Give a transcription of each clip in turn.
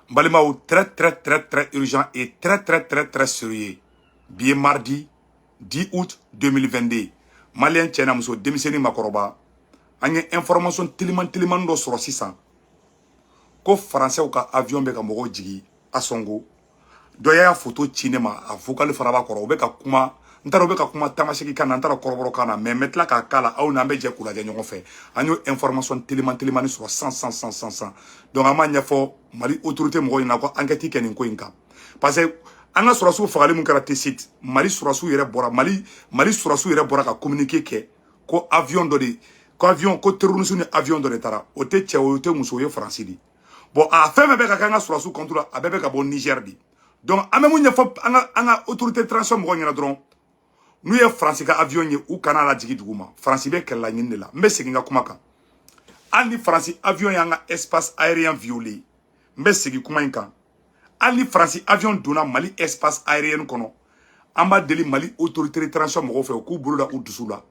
N balimaw, très très très très urgent et très très très très sérieux. Bi ye mardi 10 août 2022. Malien cɛ n'a muso, denmisɛnnin, makɔrɔba, an ye information teliman teliman dɔ sɔrɔ sisan ko faransɛw ka avion bɛ ka mɔgɔw jigi Ansongo. Dɔ y'a photo ci ne ma, a vocal fana b'a kɔrɔ. U bɛ ka kuma, n t'a dɔn u bɛ ka kuma tamaseki kan na, n t'a dɔn kɔrɔbɔrɔ kan na, mais n bɛ tila k'a k'a la, aw n'an bɛ jɛ k'u lajɛ ɲɔgɔn fɛ. An y'o information teliman telimani sɔrɔ san san san san san. Donc an b'a ɲɛfɔ Mali autorité mɔgɔw ɲɛna ko enquête kɛ nin ko in kan, parce que an ka sɔrɔsiw fagali mun kɛra Tessit, Mali sɔrɔsiw yɛrɛ bɔra, Mali sɔrɔsiw yɛrɛ bɔra ka communiqué kɛ ko avion dɔ de, ko avion, ko terroriste ni avion dɔ de taara. O tɛ cɛ, o tɛ muso, o ye Faransi de. Bon, a fɛn fɛn bɛ ka kɛ an ka sɔrɔsiw contre la, a bɛɛ bɛ ka bɔ Niger de. Donc an bɛ mun ɲɛfɔ an ka autorité transition mɔgɔw ɲɛna dɔrɔn? N'u ye Faransi ka avion ye, u kana lajigin dugu ma. Faransi bɛ kɛlɛla ɲini de la. N bɛ segin n ka kuma kan: hali ni Faransi avion y'an ka espace aérien violé, n bɛ segin kuma in kan, hali ni Faransi avion donna Mali espace aérien kɔnɔ, an b'a deli Mali autorité de transition mɔgɔw fɛ, u k'u bolo da u dusu la,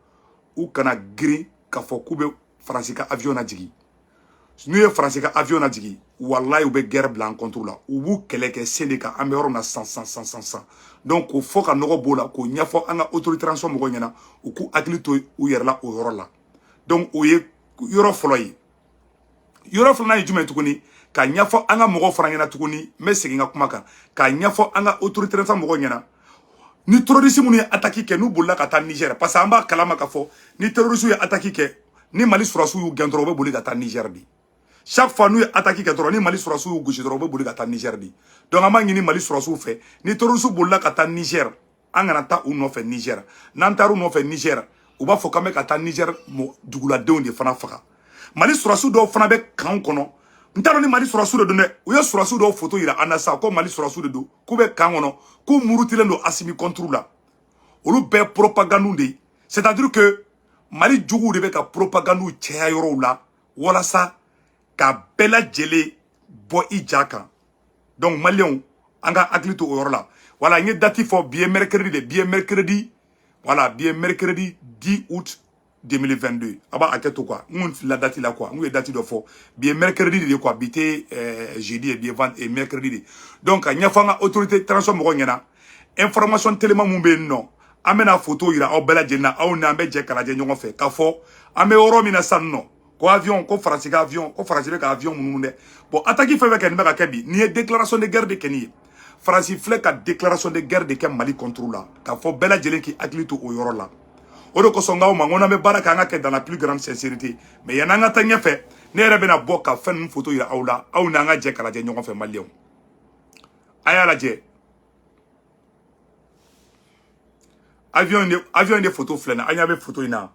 u kana girin k'a fɔ k'u bɛ Faransi ka avion lajigin. N'u ye Faransi ka avion lajigin, walayi, u bɛ guerre bila an contre la. U b'u kɛlɛ kɛ sen de kan. An bɛ yɔrɔ min na san san san san san. Donc k'o fɔ ka nɔgɔ b'o la, k'o ɲɛfɔ an ka autorité transition mɔgɔw ɲɛna, u k'u hakili to u yɛrɛ la o yɔrɔ la. Donc o ye yɔrɔ fɔlɔ ye. Yɔrɔ filanan ye jumɛn ye tuguni? Ka ɲɛfɔ an ka mɔgɔw fana ɲɛna tuguni, n bɛ segin n ka kuma kan, k'a ɲɛfɔ an ka autorité transition mɔgɔw ɲɛna: ni terroriste minnu ye attaque kɛ, n'u bolila ka taa Niger, parce que an b'a kalama k'a fɔ ni terroriste ye attaque kɛ, ni Mali sɔrɔsiw y'u gɛn dɔrɔn, u bɛ boli ka taa Niger de. Chaque fois n'u ye attaque kɛ dɔrɔn, ni Mali sɔrɔsiw y'u gosi dɔrɔn, u bɛ boli ka taa Niger de. Donc an b'a ɲini Mali sɔrɔsiw fɛ, ni terroriste bolila ka taa Niger, an kana taa u nɔfɛ Niger. N'an taara u nɔfɛ Niger, u b'a fɔ k'an bɛ ka taa Niger duguladenw de fana faga. Mali sɔrɔsiw dɔw fana bɛ kan kɔnɔ, n t'a dɔn ni Mali sɔrɔsiw de don dɛ. U ye sɔrɔsiw dɔw photo yira an na sisan ko Mali sɔrɔsiw de don, k'u bɛ kan kɔnɔ, k'u murutilen don Asimi contre la. Olu bɛɛ propagande de ye. C'est à dire que Mali juguw de bɛ ka propagande caya yɔrɔw la walasa ka bɛɛ lajɛlen bɔ i ja kan. Donc maliyɛnw, an ka hakili to o yɔrɔ la. Voilà, n ye date fɔ, bi ye mercredi de, bi ye mercredi, voilà, bi ye mercredi 10 août 2022. A b'a hakɛ to quoi, n kun filila date la quoi, n kun ye date dɔ fɔ. Bi ye mercredi de ye quoi, bi tɛ jeudi ye, bi ye mercredi de. Donc ka ɲɛfɔ an ka autorité transition mɔgɔw ɲɛna, information teliman mun bɛ yen nɔ, an bɛna photo yira aw bɛɛ lajɛlen na, aw n'an bɛ jɛ k'a lajɛ ɲɔgɔn fɛ, k'a fɔ an bɛ yɔrɔ min na sisan nɔ, ko avion, ko Faransi ka avion, ko Faransi bɛ ka avion minnu dɛ. Bon, attaque fɛn fɛn kɛ nin bɛ ka kɛ bi, nin ye déclaration de guerre de kɛ nin ye. Faransi filɛ ka déclaration de guerre de kɛ Mali contre la, k'a fɔ bɛɛ lajɛlen k'i hakili to o yɔrɔ la. O de kosɔn n k'aw ma n ko n'an bɛ baara kɛ, an ka kɛ dans la plus grande sincérité. Mais yan'an ka taa ɲɛfɛ, ne yɛrɛ bɛna bɔ ka fɛn ninnu photo yira aw la, aw n'an ka jɛ k'a lajɛ ɲɔgɔn fɛ. Maliyɛnw, a y'a lajɛ, avion de photo filɛ nin ye. An ɲɛ bɛ photo in na,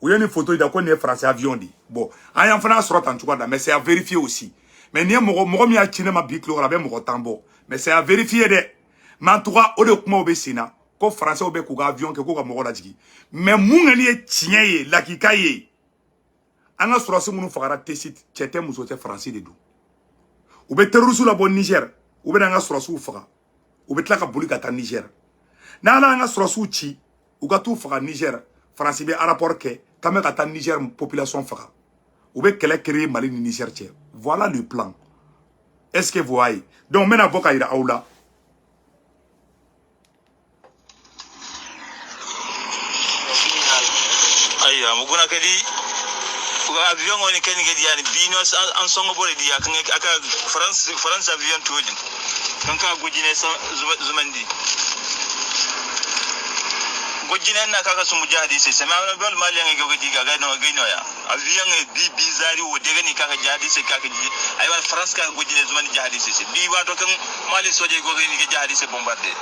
u ye nin photo in da ko nin ye français avion de. Bon, an y'an fana sɔrɔ tan cogoya la, mais c'est à vérifier aussi. Mais nin ye mɔgɔ mɔgɔ min y'a ci ne ma bi tile kɔrɔ, a bɛ mɔgɔ 10 bɔ, mais c'est à vérifier dɛ. Mais en tout cas, o de kumaw bɛ sen na ko français bɛ k'u ka avion kɛ k'u ka mɔgɔ lajigin. Mais mun kɔni ye tiɲɛ ye, lakika ye, an ka sɔrɔsi minnu fagara Tessit, cɛ tɛ muso tɛ, faransi de don. U bɛ terroriste labɔ Niger, u bɛ na an ka sɔrɔsiw faga, u bɛ tila ka boli ka taa Niger. N'ala y'an ka sɔrɔsiw ci, u ka t'u faga Niger, faransi bɛ rapport kɛ k'an bɛ ka taa Niger population faga. U bɛ kɛlɛ créer Mali ni Niger cɛ. Voilà le plan. Est-ce que vous voyez? Donc n bɛna bɔ ka yira aw la. Aywa, mo gona kadi avion ngoni kani kadi yani bino an songo bore di aka aka France avion toji kanka gojine zumandi gojine na kaka sumu jahadi se sema bol mali ngi gogi ga ga no ga no ya avion bi bizari wo de ni kaka jahadi se kaka ji aywa France ka gojine zumandi jahadi se bi wato kan mali soje gogi ni jahadi se bombarder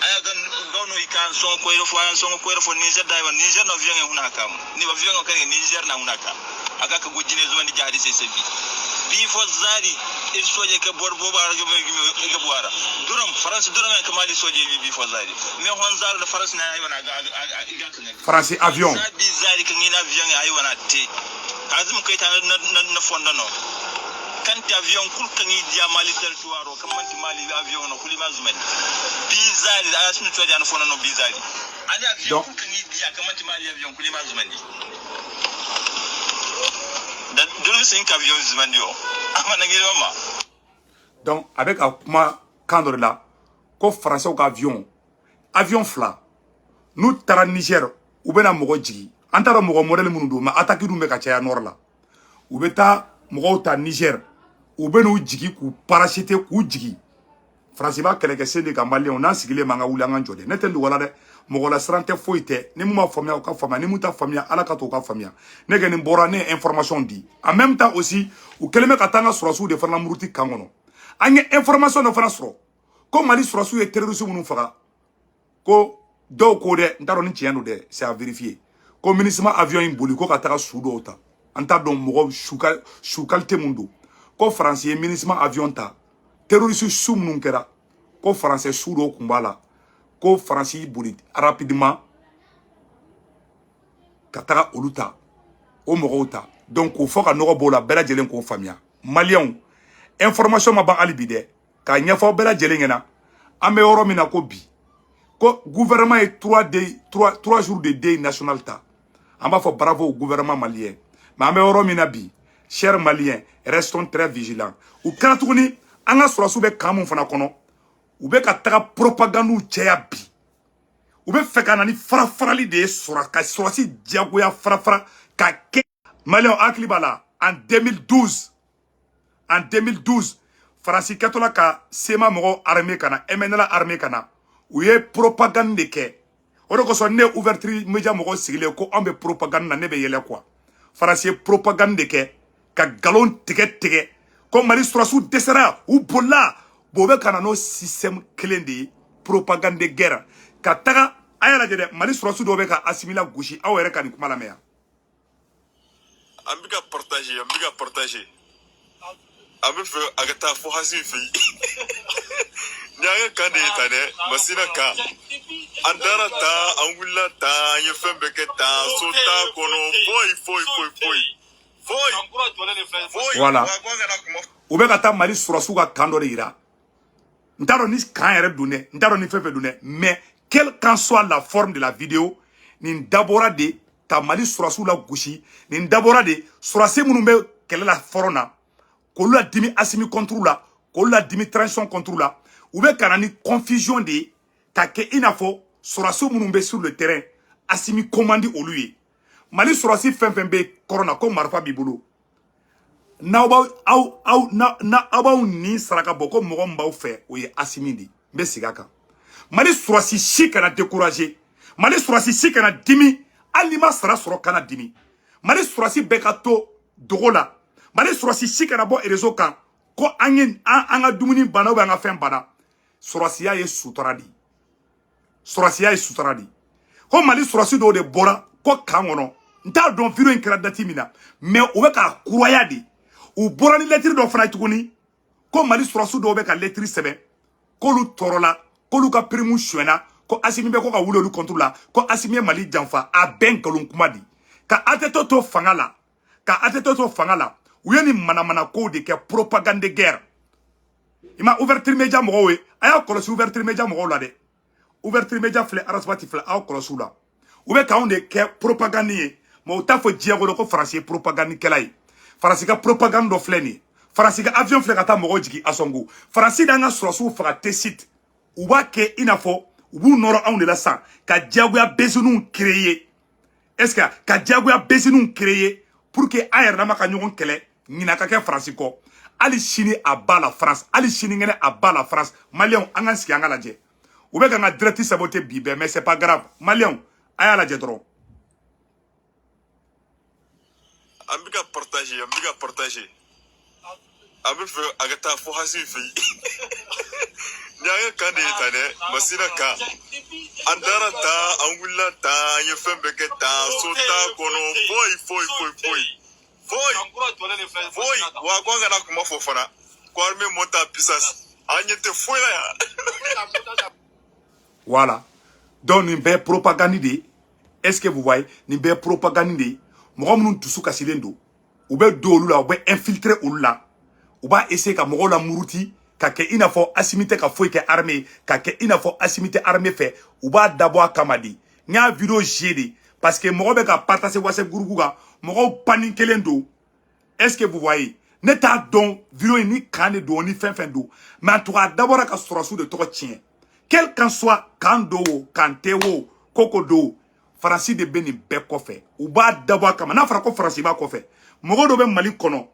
aya gan gawno ikan son ko fo an son ko fo Niger da Niger no avion huna kam ni avion kan Niger na huna kam aga ka gojine zumandi jahadi se se bi bi fo zari il soje ke bor bo bara ga buara duram France duram ka mali soje bi fo zari me hon zar da France na ayi wana ga ga kan France avion bi zari kan ina avion ayi wana te azum kai ta na fonda no kanti avion kul kan yi dia mali territoire o kan manti mali avion no kulima zumen bi zari ala sunu toja no fonda no bi zari ani avion kul kan yi dia kan manti mali avion kulima zumen da dole sin ka avion zumen dio ama na ngiro ma. Donc a bɛ ka kuma kan dɔ de la ko Faransɛw ka avion fila n'u taara Niger, u bɛna mɔgɔ jigi. An t'a dɔn mɔgɔ modèle minnu don, mais attaque dun bɛ ka caya nord la. U bɛ taa mɔgɔw ta Niger, u bɛ n'u jigi k'u parachuter k'u jigi. Faransi b'a kɛlɛkɛ sen de ka Maliyɛnw n'an sigilen b'an ka wuli an ka jɔ dɛ. Ne tɛ n dogo la dɛ, mɔgɔ la siran tɛ, foyi tɛ. Ni mun ma faamuya, o ka faamuya. Ni mun ta faamuya, Ala ka to o ka faamuya. Ne kɛ nin bɔra, ne ye information di. En même temps aussi, u kɛlen bɛ ka taa an ka sɔrɔsiw de fana muruti kan kɔnɔ. An ye information dɔ fana sɔrɔ ko Mali sɔrɔsiw ye terroriste minnu faga, ko dɔw ko dɛ, n t'a dɔn ni tiɲɛ don dɛ, c'est à vérifier, ko MINUSMA avion in boli ko ka taga su dɔw ta. An t'a dɔn mɔgɔ su ka su qualité mun don. Ko Faransi ye MINUSMA avion ta, terroriste su minnu kɛra, ko Faransɛ su dɔw kun b'a la, ko Faransi boli rapidement ka taga olu ta, o mɔgɔw ta. Donc k'o fɔ ka nɔgɔ b'o la, bɛɛ lajɛlen k'o faamuya. Maliyɛnw, information ma ban hali bi dɛ, k'a ɲɛfɔ bɛɛ lajɛlen ɲɛna. An bɛ yɔrɔ min na ko bi, ko gouvernement ye 3 jours de deuil national ta. An b'a fɔ bravo au gouvernement malien. Mais an bɛ yɔrɔ min na bi, chers Maliens, restons très vigilants. U kɛra tuguni, an ka sɔrɔsiw bɛ camp mun fana kɔnɔ, u bɛ ka taga propagande caya bi. U bɛ fɛ ka na ni fara farali de ye, sɔrɔ ka sɔrɔsi diyagoya fara fara ka kɛ. Maliyɛnw hakili b'a la, en 2012, en 2012, Faransi kɛtɔla ka CMA mɔgɔw armée ka na, MNLA armée ka na, u ye propagande de kɛ. O de kosɔn ne Ouverture Média mɔgɔw sigilen ko anw bɛ propagande na, ne bɛ yɛlɛ quoi. Faransi ye propagande de kɛ ka nkalon tigɛ tigɛ ko Mali sɔrɔsiw dɛsɛra, u bolila. Bon, u bɛ ka na n'o système kelen de ye, propagande de guerre, ka taga. A y'a lajɛ dɛ, Mali sɔrɔsiw dɔw bɛ ka Asimi la gosi. Aw yɛrɛ ka nin kuma lamɛn yan. An bɛ ka partager, an bɛ ka partager, an bɛ fɛ a ka taa fo Hasi fɛ yen. Ni an ka kan de ye tan dɛ, Masina kan. An dara tan, an wulila tan, an ye fɛn bɛɛ kɛ tan, so t'a kɔnɔ, foyi foyi foyi foyi foyi foyi. Voilà, u bɛ ka taa Mali sɔrɔsiw ka camp dɔ de yira. N t'a dɔn ni camp yɛrɛ don dɛ, n t'a dɔn ni fɛn fɛn don dɛ, mais quelle qu'en soit la forme de la vidéo, nin dabɔra de ka Mali sɔrɔsiw la gosi. Nin dabɔra de sɔrɔsi minnu bɛ kɛlɛ la front na, k'olu la dimi Asimi contre la, k'olu la dimi transition contre la. U bɛ ka na ni confusion de ye, ka kɛ i n'a fɔ sɔrɔsiw minnu bɛ sur le terrain, Asimi commande olu ye. Mali sɔrɔsi fɛn fɛn bɛ kɔrɔ na, ko marifa b'i bolo, n'aw b'aw aw aw na na aw b'aw nin saraka bɔ, ko mɔgɔ min b'aw fɛ, o ye Asimi de ye. N bɛ segin a kan, Mali sɔrɔsi si kana décourager, Mali sɔrɔsi si kana dimi. Hali n'i ma sara sɔrɔ, kana dimi. Mali sɔrɔsi bɛɛ ka to dogo la. Mali sɔrɔsi si kana bɔ réseau kan ko an ye an ka dumuni banna ou bien an ka fɛn banna. Sɔrɔsiya ye sutura de ye, sɔrɔsiya ye sutura de ye. Ko Mali sɔrɔsi dɔw de bɔra ko camp kɔnɔ, n t'a dɔn vidéo in kɛra date min na, mais u bɛ k'a kuraya de. U bɔra ni lettre dɔ fana ye tuguni, ko Mali sɔrɔsi dɔw bɛ ka lettre sɛbɛn k'olu tɔɔrɔla, k'olu ka prime suyɛnna, ko Asimi bɛ ko ka wuli olu contre la, ko Asimi ye Mali janfa. A bɛɛ nkalon kuma de ka ATT to fanga la, ka ATT to fanga la. U ye nin manamana kow de kɛ, propagande de guerre. I ma Ouverture Média mɔgɔw ye, a y'a kɔlɔsi Ouverture Média mɔgɔw la dɛ. Ouverture Média filɛ, Arasibati filɛ, aw kɔlɔsi u la. U bɛ k'anw de kɛ propagande ye, mais u t'a fɔ diɲɛ kɔnɔ ko Faransi ye propagande kɛla ye. Faransi ka propagande dɔ filɛ nin ye. Faransi ka avion filɛ ka taa mɔgɔw jigin Asɔngo. Faransi d'an ka sɔrɔsiw faga Tessit. U b'a kɛ i n'a fɔ u b'u nɔrɔ anw de la sisan, ka diyagoya besiniw créer. Est ce que ka diyagoya besiniw créer pour que an yɛrɛ dama ka ɲɔgɔn kɛlɛ, ɲina ka kɛ Faransi kɔ. Hali sini a ba la France, hali sini kɛnɛ a ba la France. Maliyɛnw, an k'an sigi an ka lajɛ. U bɛ ka n ka direct saboter bi bɛɛ, mais c'est pas grave. Maliyɛnw, a y'a lajɛ dɔrɔn. An bɛ ka partager, an bɛ ka partager, an bɛ fɛ a ka taa fo Hasi fɛ yen. Ni an ka kan de ye tan dɛ, Masina kan. An dara tan, an wulila tan, an ye fɛn bɛɛ kɛ tan, so t'a kɔnɔ, foyi foyi foyi foyi foyi foyi. Wa ko an kana kuma fɔ fana ko armée monte en puissance, an ɲɛ tɛ foyi la yan. Voilà, donc nin bɛɛ propagande de ye. Est ce que vous voyez? Nin bɛɛ propagande de ye. Mɔgɔ minnu dusu kasilen don, u bɛ don olu la, u bɛ infiltrer olu la, u b'a essayer ka mɔgɔw la muruti, ka kɛ i n'a fɔ Asimi tɛ ka foyi kɛ armée, ka kɛ i n'a fɔ Asimi tɛ armée fɛ. U b'a dabɔ a kama de. N y'a vidéo jouer de parce que mɔgɔ bɛ ka partager WhatsApp groupe kan, mɔgɔw paniquelen don. Est ce que vous voyez? Ne t'a dɔn vidéo in ni kan de don ni fɛn fɛn don, mais en tout cas a dabɔra ka sɔrɔsiw de tɔgɔ tiɲɛ. Quel qu'en soit kan don o kan tɛ o koko don, Faransi de bɛ nin bɛɛ kɔfɛ. U b'a dabɔ a kama. N'a fɔra ko Faransi b'a kɔfɛ, mɔgɔ dɔ bɛ Mali kɔnɔ,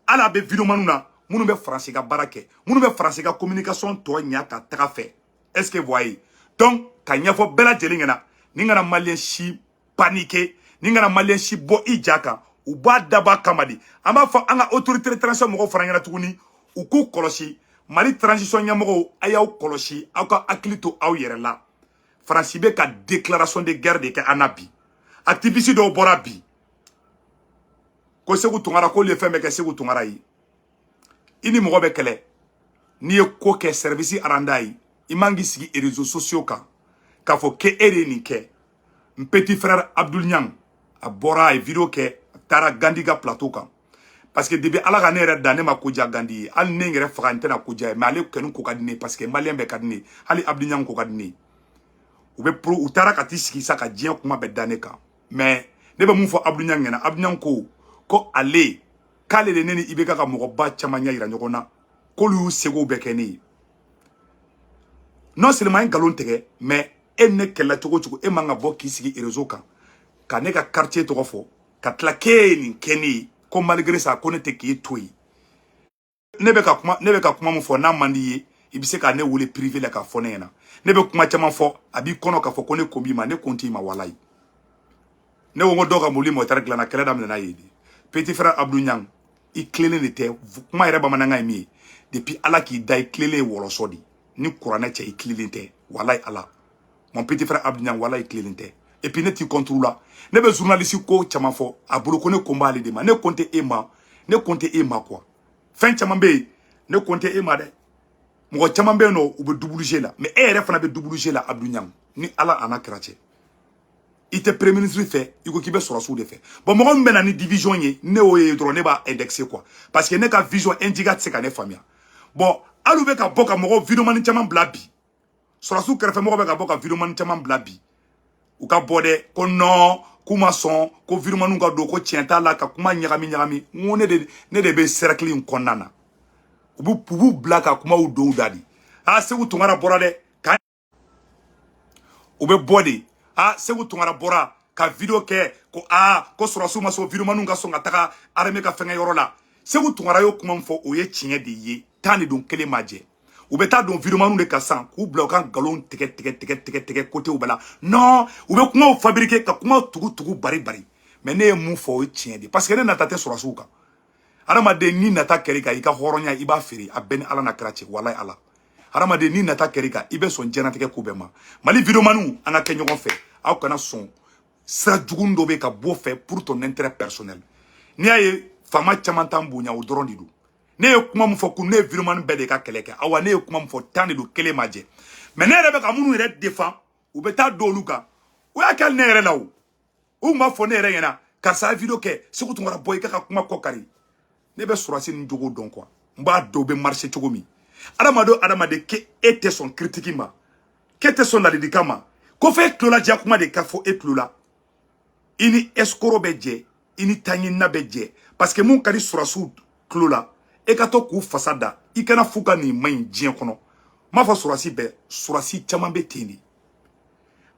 hali a bɛ vidéoman na, minnu bɛ Faransi ka baara kɛ, minnu bɛ Faransi ka communication tɔ ɲa ka taga fɛ. Est ce que vous voyez? Donc ka ɲɛfɔ bɛɛ lajɛlen ɲɛna, nin kana malien si paniquer, nin kana malien si bɔ i ja kan. U b'a dabɔ a kama de. An b'a fɔ an ka autorité de transition mɔgɔw fana ɲɛna tuguni, u k'u kɔlɔsi. Mali transition ɲɛmɔgɔw, a y'aw kɔlɔsi, aw ka hakili to aw yɛrɛ la. Faransi bɛ ka déclaration de guerre de kɛ an na bi. Activiste dɔw bɔra bi ko Segu Tunkara, k'olu ye fɛn bɛɛ kɛ Segu Tunkara ye. I ni mɔgɔ bɛ kɛlɛ, n'i ye ko kɛ service aranda ye, i man k'i sigi réseaux sociaux kan k'a fɔ k'e de ye nin kɛ. N petit frère Abdul Niang, a bɔra, a ye vidéo kɛ, a taara Gandhi ka plateau kan, parce que depuis Ala ka ne yɛrɛ dan, ne ma ko diya Gandhi ye. Hali ne yɛrɛ faga, n tɛna ko diya ye, mais ale kɔni ko ka di ne ye, parce que malien bɛɛ ka di ne ye, hali Abdul Niang ko ka di ne ye. U bɛ pro, u taara ka t'i sigi sa ka diɲɛ kuma bɛɛ da ne kan. Mais ne bɛ mun fɔ Abdul Niang ɲɛna? Abdul Niang ko ale k'ale de ne ni IBK ka mɔgɔba caman ɲɛ yira ɲɔgɔn na, k'olu y'u seko bɛɛ kɛ ne ye. Non seulement ye nkalon tigɛ, mais e ni ne kɛlɛla cogo o cogo, e man ka bɔ k'i sigi réseau kan ka ne ka quartier tɔgɔ fɔ, ka tila k'e ye nin kɛ ne ye, ko malgré ça ko ne tɛ k'e to yen. Ne bɛ ka kuma min fɔ, n'a man di ye, i bɛ se ka ne wele privé la k'a fɔ ne ɲɛna. Ne bɛ kuma caman fɔ, a b'i kɔnɔ k'a fɔ ko ne ko b'i ma, ne ko t'i ma. Walayi, ne ko n ko dɔw ka mobili moteur dilanna, kɛlɛ daminɛna yen de. Petit frère Abdou Niang, i tilennen de tɛ. Kuma yɛrɛ bamanankan ye min ye, depuis Ala k'i da, i tilennen ye wɔlɔsɔ de ni kuranɛ cɛ, i tilennen tɛ. Walayi Ala, mon petit frère Abdou Niang, walayi, i tilennen tɛ. Et puis ne t'i contre la. Ne bɛ journaliste ko caman fɔ a bolo ko ne ko b'ale de ma. Ne ko tɛ e ma, ne ko tɛ e ma quoi. Fɛn caman bɛ yen, ne ko tɛ e ma dɛ. Mɔgɔ caman bɛ yen nɔ, u bɛ double jeu la, mais e yɛrɛ fana bɛ double jeu la. Abdou Niang, ni Ala a n'a kira cɛ, i tɛ premier ministre fɛ, i ko k'i bɛ sɔrɔsiw de fɛ. Bon, mɔgɔ min bɛ na ni division ye, ne y'o ye dɔrɔn, ne b'a indexer quoi, parce que ne ka vision indica tɛ se ka ne faamuya. Bon, hali u bɛ ka bɔ ka mɔgɔ vidéoman caman bila bi, sɔrɔsiw kɛrɛfɛ mɔgɔ bɛ ka bɔ ka vidéoman caman bila bi, u ka bɔ dɛ ko non, k'u ma sɔn ko vidéomanw ka don, ko tiɲɛ t'a la, ka kuma ɲagami ɲagami. N ko ne de bɛ cercle in kɔnɔna na. U b'u bila ka kumaw don u da de. Ah, Segu Tunkara bɔra dɛ, ka u bɛ bɔ de. Ah, Segu Tunkara bɔra ka vidéo kɛ ko aa, ko sɔrɔsiw ma sɔn vidéomanw ka sɔn ka taga armée ka fɛngɛ yɔrɔ la. Segu Tunkara y'o kuma min fɔ, o ye tiɲɛ de ye. 10 de don, kelen ma jɛ. U bɛ taa don vidéomanw de kan sisan k'u bila u ka nkalon tigɛ tigɛ tigɛ tigɛ tigɛ côté bɛɛ la. Non, u bɛ kumaw fabriquer ka kumaw tugu tugu bari bari. Mais ne ye mun fɔ, o ye tiɲɛ de, parce que ne nata tɛ sɔrɔsiw kan. Hadamaden, ni nata kɛr'i kan, i ka hɔrɔnya i b'a feere. A bɛɛ ni Ala na kira cɛ. Walayi Ala, hadamaden, ni nata kɛr'i kan, i bɛ sɔn diɲɛlatigɛ ko bɛɛ ma. Mali vidéomanw, an ka kɛ ɲɔgɔn fɛ. Aw kana sɔn sira jugu dɔ bɛ ka bɔ fɛ pour ton intérêt personnel. N'i y'a ye faama caman t'an bonya, o dɔrɔn de don. Ne ye kuma min fɔ kun, ne ye vidéoman bɛɛ de ka kɛlɛ kɛ. Awa, ne ye kuma min fɔ, 10 de don, kelen ma jɛ. Mais ne yɛrɛ bɛ ka minnu yɛrɛ défend, u bɛ taa don olu kan. O y'a kɛ ne yɛrɛ la. O u tun b'a fɔ ne yɛrɛ ɲɛna: karisa ye vidéo kɛ, Segu Tunkara bɔ i ka kuma kɔ kari. Ne bɛ sɔrɔsi ni jogo dɔn quoi. N b'a dɔn u bɛ marcher cogo min. Adamaden o adamaden, k'e e tɛ sɔn critique ma, k'e tɛ sɔn ladilikan ma, ko f'e tuloladiya kuma de ka fɔ e tulo la, i ni escroc bɛ jɛ, i ni taɲinina bɛ jɛ, parce que mun ka di sɔrɔsiw tulo la, e ka to k'u fasa da, i kana f'u ka nin man ɲi diɲɛ kɔnɔ. N m'a fɔ sɔrɔsi bɛɛ, sɔrɔsi caman bɛ ten de.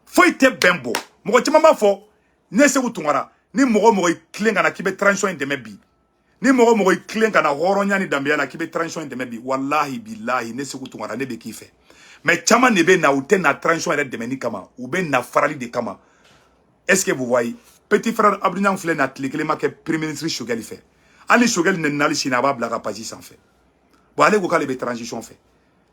Foyi tɛ bɛn bɔ. Mɔgɔ caman b'a fɔ ne Segu Tunkara, ni mɔgɔ o mɔgɔ i tilen ka na k'i bɛ transition in dɛmɛ bi, ni mɔgɔ o mɔgɔ i tilen ka na hɔrɔnya ni danbeya la k'i bɛ transition in dɛmɛ bi, walahi bilahi, ne Segu Tunkara, ne bɛ k'i fɛ. Mais caman de bɛ na, u tɛ na transition yɛrɛ dɛmɛni kama, u bɛ na farali de kama. Est ce que vous voyez? Petit frère Abdou Niang filɛ nin ye, a tile kelen ma kɛ premier ministre Choguel fɛ. Hali Choguel nɛni hali sini, a b'a bila ka page sanfɛ. Bon, ale ko k'ale bɛ transition fɛ.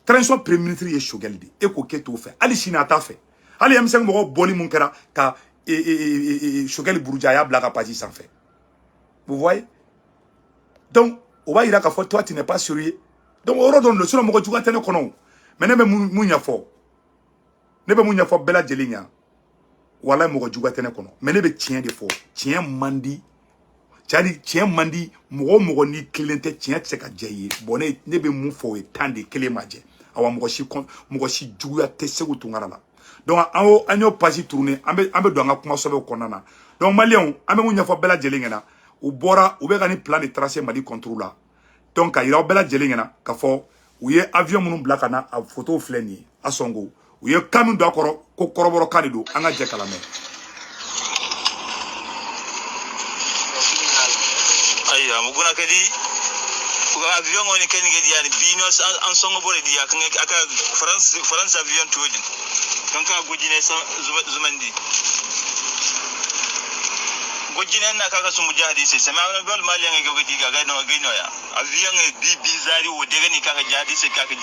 Transition premier ministre ye Choguel de, e ko k'e t'o fɛ. Hali sini a t'a fɛ. Hali M5 mɔgɔw bɔli mun kɛra ka Choguel buruja, a y'a bila ka page sanfɛ. Vous voyez? Donc o b'a yira k'a fɔ toi, tu n'es pas sérieux. Donc o yɔrɔ dɔrɔn don. Sinon mɔgɔ juguya tɛ ne kɔnɔ o. Mais ne bɛ mun ɲɛfɔ, ne bɛ mun ɲɛfɔ bɛɛ lajɛlen ɲɛna, walayi, mɔgɔ juguya tɛ ne kɔnɔ, mais ne bɛ tiɲɛ de fɔ. Tiɲɛ man di, c'est tiɲɛ man di mɔgɔ o mɔgɔ. N'i kelen tɛ, tiɲɛ tɛ se ka diya i ye. Bon, ne bɛ mun fɔ, o ye 10 de, kelen ma jɛ. Awa, mɔgɔ si juguya tɛ Segu Tunkara la. Donc an y'o page tourner, an bɛ don an ka kuma sɛbɛnw kɔnɔna na. Donc maliyɛnw, an bɛ mun ɲɛfɔ bɛɛ lajɛlen ɲɛna? U bɔra, u bɛ ka nin plan de tracer Mali contre la. Donc ka yira aw bɛɛ lajɛlen ɲɛna k'a fɔ u ye avion minnu bila ka na, a photo filɛ nin ye. A sɔnko u ye kan min don a kɔrɔ ko kɔrɔbɔrɔkan de don. An ka jɛ k'a lamɛn. Ayiwa muguna kadi avion ngoni kani gadi yani bino an songo bore di akan aka France avion tojin kan ka gojine zumandi gojine na kaka su mujahidi se sama na bol mali ngi gogi ga ga no gi no ya avion bi bizari wo de ni kaka jihadi se kaka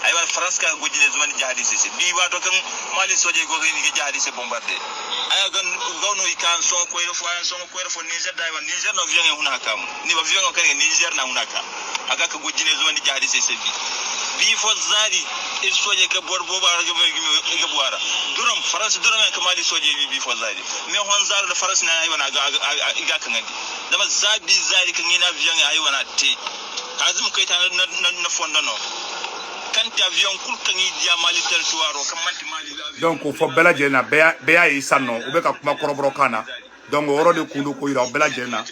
aywa France ka gojine zumandi jihadi se bi wato kan mali soje gogi ni jihadi se bombarde aya gan gawno ikan son ko fo an son ko fo Niger da wa Niger no avion huna kam ni avion kan Niger na huna ka aga ka gojine zumandi jihadi se bi bi fo zari il soje ka bor bo ba ga buara duram France duram ka mali soje bi fo zari me hon zari da France na ayi wana ga kan ngadi dama zabi zari kan ina avion ayi wana te azum kai ta na fonda no kan ta avion kul kan yi dia mali territoire kan manti mali. Donc o fɔ bɛɛ lajɛlen na, bɛɛ y'a ye sisan nɔ u bɛ ka kuma kɔrɔbɔrɔkan na. Donc o yɔrɔ de kun don k'o yira aw bɛɛ lajɛlen na.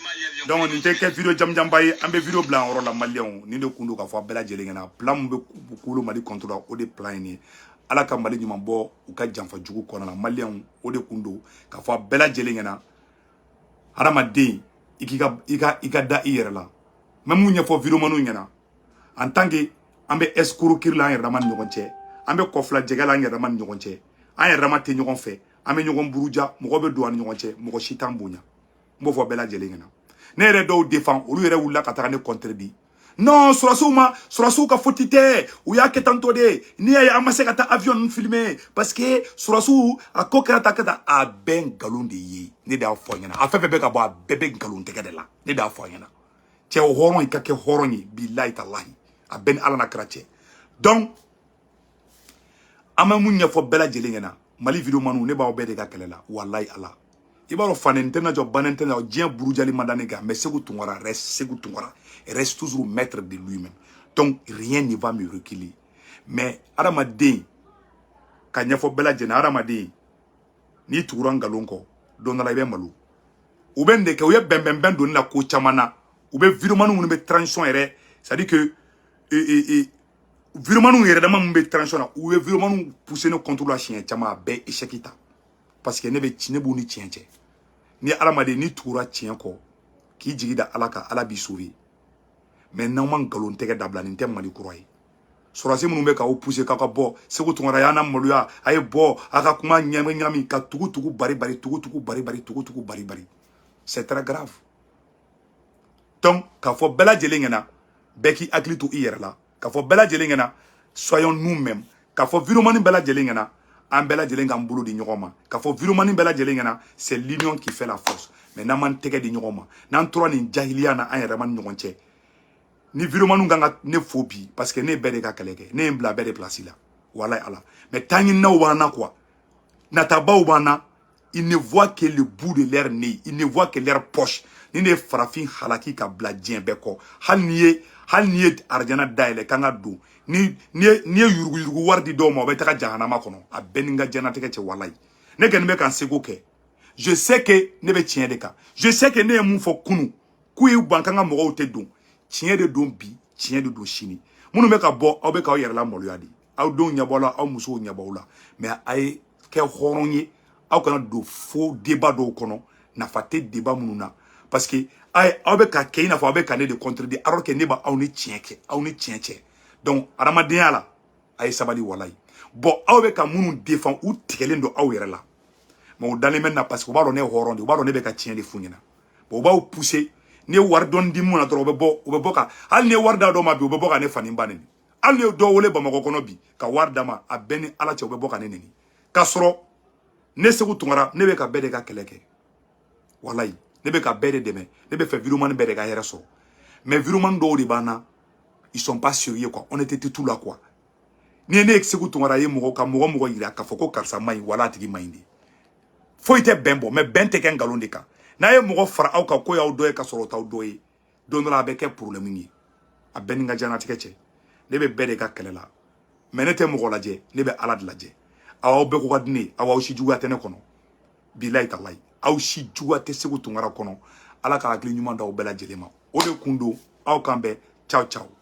Donc nin tɛ kɛ vidéo jamujanba ye, an bɛ vidéo bila an yɔrɔ la. Maliyɛnw, nin de kun don k'a fɔ a bɛɛ lajɛlen ɲɛna, plan min bɛ kolo Mali contre la, o de plan ye nin ye. Ala ka Mali ɲuman bɔ u ka janfa jugu kɔnɔna la. Maliyɛnw, o de kun don k'a fɔ a bɛɛ lajɛlen ɲɛna, hadamaden i k'i ka i ka da i yɛrɛ la. N bɛ mun ɲɛfɔ videomaniw ɲɛna, en tant que an bɛ escroquerie la an yɛrɛ dama ni ɲɔgɔn cɛ, an bɛ kɔfila jɛgɛ la an yɛrɛ dama ni ɲɔgɔn cɛ, an yɛrɛ dama tɛ ɲɔgɔn fɛ, an bɛ ɲɔgɔn buruja, mɔgɔ bɛ don an ni ɲɔgɔn cɛ, mɔgɔ si t'an bonya. N b'o fɔ bɛɛ lajɛlen ɲɛna. Ne yɛrɛ dɔw défend, olu yɛrɛ wulila ka taga ne contredit. Non, sɔrɔsiw ma, sɔrɔsiw ka faute tɛ, u y'a kɛ tantɔ de. N'i y'a ye an ma se ka taa avion ninnu filmer parce que sɔrɔsiw a ko kɛra tan kɛ tan, a bɛɛ nkalon de ye. Ne de y'a fɔ a ɲɛna, a fɛn fɛn bɛ ka bɔ, a bɛɛ bɛ nkalon tɛgɛ de la. Ne de y'a fɔ a ɲɛna, cɛ hɔrɔn i ka kɛ hɔrɔn ye, bilayi talahi, a bɛɛ ni Ala na kɛra cɛ. Donc an bɛ mun ɲɛfɔ bɛɛ lajɛlen ɲɛna, Mali videomaniw, ne b'aw bɛɛ de ka kɛlɛ la. Walayi Ala, i b'a dɔn fanen tɛna jɔ, banen tɛna jɔ, diɲɛ burujali man da ne kan. Mais Sékou Tounkara reste Sékou Tounkara, reste toujours maître de lui-même. Donc rien ne va me reculer. Mais hadamaden ka ɲɛfɔ bɛɛ lajɛlen, hadamaden n'i tugura nkalon kɔ, don dɔ la i bɛ malo. U bɛ nin de kɛ, u ye bɛnbɛnbɛn donni la ko caman na. U bɛ videomaniw minnu bɛ transition yɛrɛ, c'est à dire que videomaniw yɛrɛ dama min bɛ transition na, u ye videomaniw pousser ne contre la siɲɛ caman, a bɛɛ échec ta. Parce que ne bɛ ne b'u ni tiɲɛ cɛ. Ni hadamaden n'i tugura tiɲɛ kɔ k'i jigi da Ala kan, Ala b'i sauver. Mais n'aw ma nkalon tɛgɛ dabila, nin tɛ Mali kura ye. Sɔrɔdasi minnu bɛ k'aw pousser k'aw ka bɔ, Sékou Tounkara y'an na maloya, a ye bɔ a ka kuma ɲami ɲami ka tugu tugu bari bari tugu tugu bari bari tugu tugu bari bari, c'est très grave. Donc k'a fɔ bɛɛ lajɛlen ɲɛna, bɛɛ k'i hakili to i yɛrɛ la. K'a fɔ bɛɛ lajɛlen ɲɛna, soyons nous-mêmes. K'a fɔ vidéomani bɛɛ lajɛlen ɲɛna, an bɛɛ lajɛlen k'an bolo di ɲɔgɔn ma. K'a fɔ vidéomani bɛɛ lajɛlen ɲɛna, c'est l'union qui fait la force. Mais n'an m'an tɛgɛ di ɲɔgɔn ma, n'an tora nin jahiliya na an yɛrɛ ma ni ɲɔgɔn cɛ, ni vidéomaniw kan ka ne fo bi, parce que ne ye bɛɛ de ka kɛlɛ kɛ, ne ye n bila bɛɛ de place la, walayi Ala. Mais taaɲininaw b'an na quoi, natabaw b'an na. Ils ne voient que le bout de leur nez, ils ne voient que leur poche. Ni ne ye farafin halaki ka bila diɲɛ bɛɛ kɔ, hali n'i ye arijana dayɛlɛ k'an ka don, ni n'i ye yuruguyurugu wari di dɔw ma, o bɛ taga jahanama kɔnɔ. A bɛɛ ni n ka diɲɛnatigɛ cɛ, walayi. Ne kɔni bɛ ka n seko kɛ. Je sais que ne bɛ tiɲɛ de kan. Je sais que ne ye mun fɔ kunun, k'u y'u ban k'an ka mɔgɔw tɛ don, tiɲɛ de don bi, tiɲɛ de don sini. Minnu bɛ ka bɔ, aw bɛ k'aw yɛrɛ la maloya de. Aw denw ɲɛ b'aw la, aw musow ɲɛ b'aw la. Mais a ye kɛ hɔrɔn ye, aw kana don faux débat dɔw kɔnɔ, nafa tɛ débat minnu na. Parce que aw bɛ ka kɛ i n'a fɔ aw bɛ ka ne de contredire, alors que ne b'aw ni tiɲɛ kɛ, aw ni tiɲɛ cɛ. Donc adamadenya la, a ye sabali, walayi. Bon, aw bɛ ka minnu défend, u tigɛlen don aw yɛrɛ la, mais u dalen bɛ na parce que u b'a dɔn ne ye hɔrɔn de ye, u b'a dɔn ne bɛ ka tiɲɛ de f'u ɲɛna. Bon, u b'aw pousser. N'i ye wari dɔɔni di mun na dɔrɔn, u bɛ bɔ, u bɛ bɔ ka, hali n'i ye wari d'a dɔw ma bi, u bɛ bɔ ka ne fa ni ba neni. Hali n'i ye dɔw wele Bamakɔ kɔnɔ bi ka wari d'a ma, a bɛɛ ni Ala cɛ, u bɛ bɔ ka ne neni. K'a sɔrɔ ne Sékou Tounkara, ne bɛ ka bɛɛ de ka kɛlɛ kɛ, walayi. Ne bɛ ka bɛɛ de dɛmɛ, ne bɛ fɛ vidéoman bɛɛ de ka hɛrɛ sɔrɔ. Mais vidéoman dɔw de b'an na, ils sont pas sérieux quoi, honnêteté tout là quoi. Ni ne ye Sékou Tounkara ye mɔgɔ ka mɔgɔ mɔgɔ yira k'a fɔ ko karisa man ɲi, wala a tigi man ɲi de. Foyi tɛ bɛn bɔ, mais bɛn tɛ kɛ nkalon de kan. N'a ye mɔgɔ fara aw kan ko y'aw dɔ ye ka sɔrɔ o t'aw dɔ ye, don dɔ la a bɛ kɛ problème ye. A bɛɛ ni n ka diɲɛlatigɛ cɛ, ne bɛ bɛɛ de ka kɛlɛ la. Mais ne tɛ mɔgɔ lajɛ, ne bɛ Ala de lajɛ. Aw bɛɛ ko ka di ne ye, aw si juguya tɛ ne kɔnɔ, bilayi talayi, aw si juguya tɛ Sékou Tounkara kɔnɔ. Ala ka hakili ɲuman d'aw bɛɛ lajɛlen ma. O de kun don aw kan bɛn. Ciao ciao.